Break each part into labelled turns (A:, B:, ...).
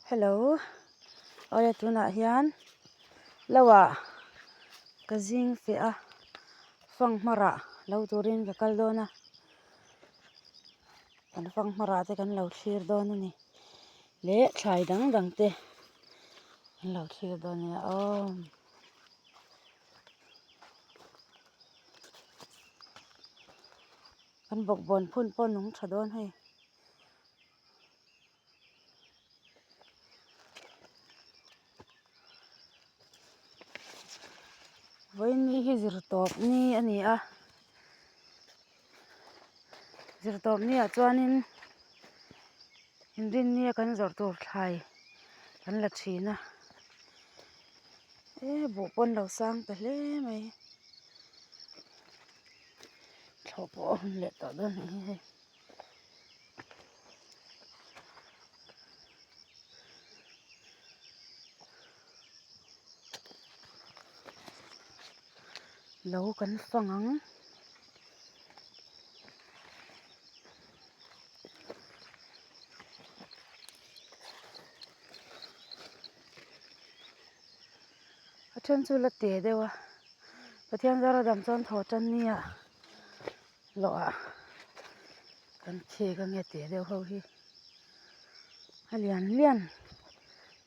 A: Hello awle tunah hian lohah ka zing feh a fanghmarah lo turin ka kal dawn a kan fanghmarah te kan lo thlir dawn a ni leh thlai dang dang te kan lo thlir dawn a nia aw. Kan bawkbawn phun pawh nung tha dawn hei. Vawiin hi zirtawp ni a ni a zirtawp ni ah chuanin inrinni a kan zawrh tur thlai kan la thin a eh buh pawn lo sang ta hle mai thlawh pawh a hun leh tawh dawn a nih hi hei. Lo kan fang ang. A then chu la te deuh a Pathian zara dam chuan thaw tan nia. Lawh ah kan khek ange tih deuh ho hi a lian lian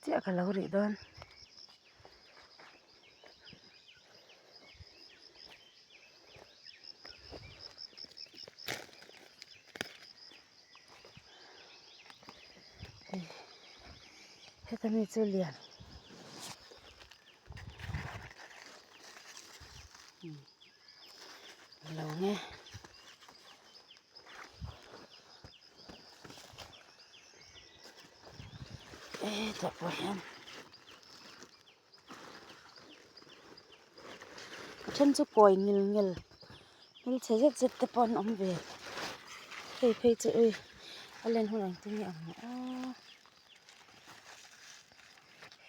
A: chiah ka lo rih dawn. Hei heta mi chu lian. Lo nge hetah pawh hian a then chu kawi ngil ngel hmel chhe zet zet te pawh an awm ve hei phei chu ui a len hun ang chu nge ang aw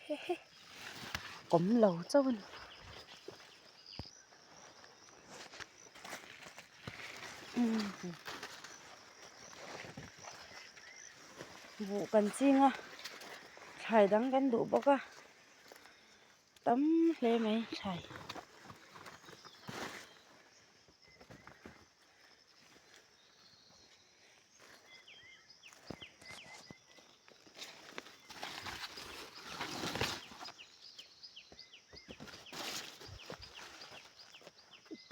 A: hehe kawm lo chauh a ni. Buh kan ching a thlai dang kan duh bawk a tam hle mai thlai.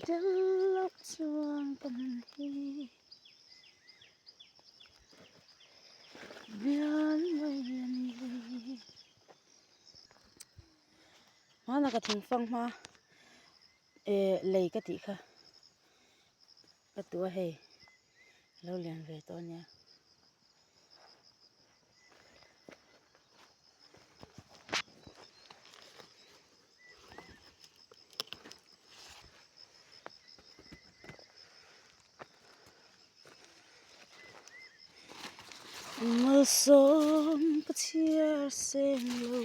A: Tel chuan ka nun hi bial mai a ni. Hmanah ka thingfang hma eh lei ka tih kha ka tu a hei a lo lian ve tawh a nia. Malsawm ka chhiar seng lo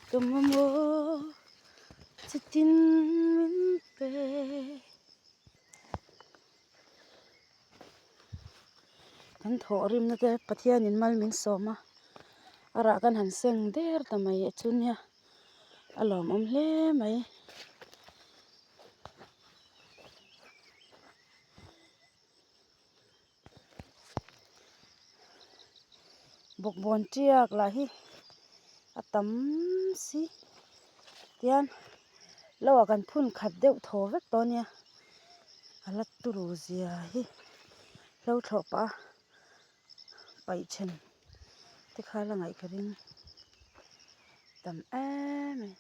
A: ka mamawh chitin min pe. Kan thawh rimna te Pathianin mal min sawm a, a rah kan han seng der ta mai chu nia a lawmawm hle mai. Bawkbawn tiak lah hi a tam si tian lo ah kan phun khat deuh thaw vek tawh a nia a la turu zia hi hlo thlawh pah a paih then te kha la ngaih ka ring tam em em.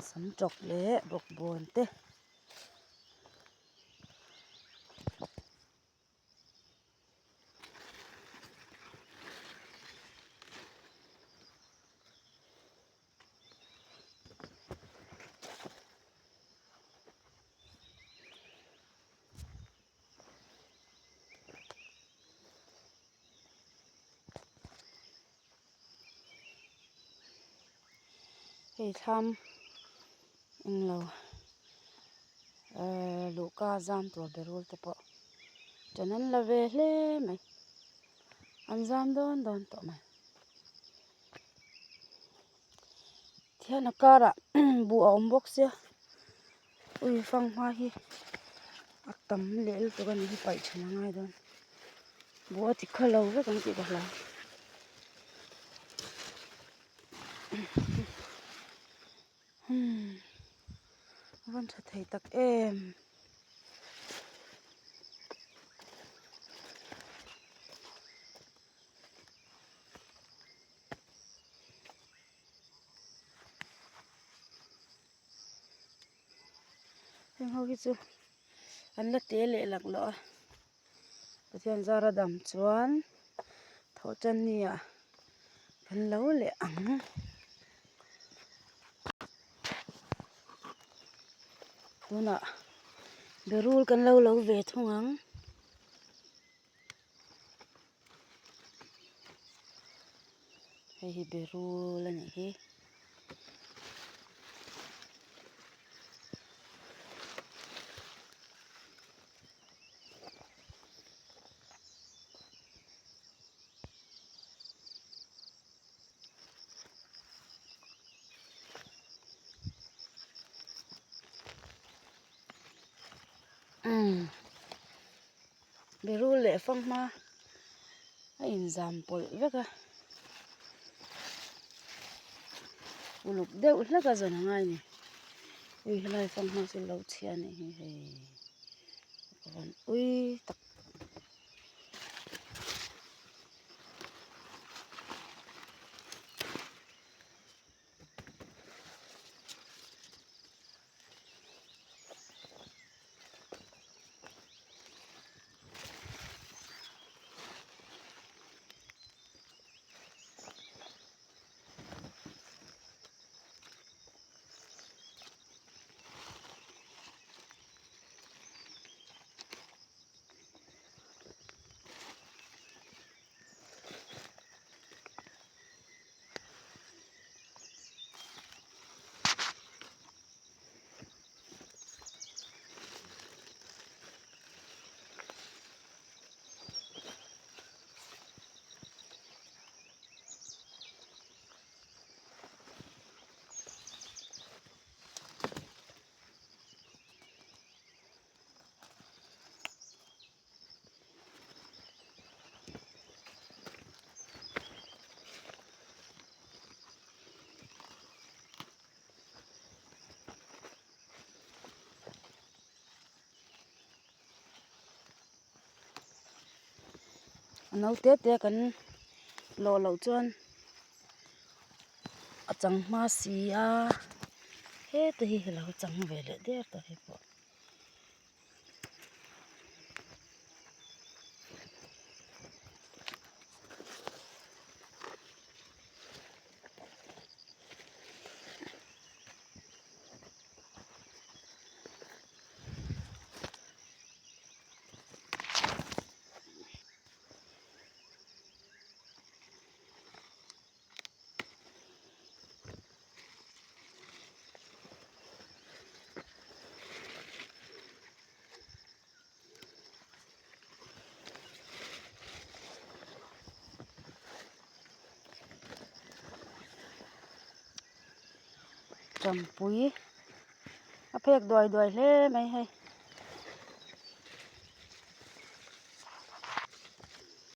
A: Sam tawk leh bawkbawn te. Hei thlam englo ehh luhka zam tur berul te pawh ṭan an la ve hle mai an zam dawn dawn tawh mai. Thian a karah buh a awm bawk sia ui fanghma hi a tam leh lutuk a ni hi paih then a ngai dawn buh a ti khawlo vek ang tih ka hlau. A van tha thei tak em. Heng ho hi chu an la te leh laklawh a Pathian zara dam chuan thawhtanni ah kan lo leh ang. Tunah berul kan lo lo ve thung ang. Hei hi berul a nih hi. Umm. Berul leh fanghma a inzam pawlh vek a uluk deuh hlek a zawn a ngai a ni ui helai fanghma chu lo chhia a nih hi hei ka van ui tak. A no te te kan lawh loh chuan a chang hma si a heta hi a lo chang ve leh der tawh hei pawh. Champui a phek duai duai hle mai hei.